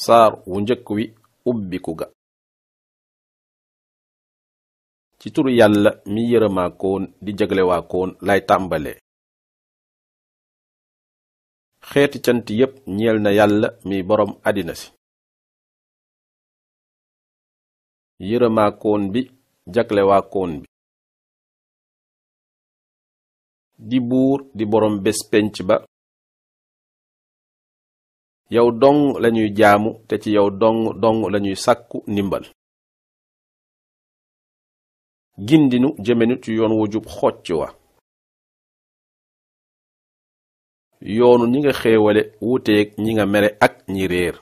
saar wu njëkk wi ubbiku ga ci turu yàlla mi yërëmaakoon di jaglewaakoon lay tàmbale xeeti cant yépp ñeel na yàlla mi boroom àddina si yërëmaakoon bi jaglewaakoon bi di buur di boroom bés penc ba yow dong lañuy jaamu te ci yow dong lañuy sàkku ndimbal gindinu jëmenu ci yoon wu jub xocc wa yoonu ñi nga xéewale wuuteeg ñi nga mere ak ñi réer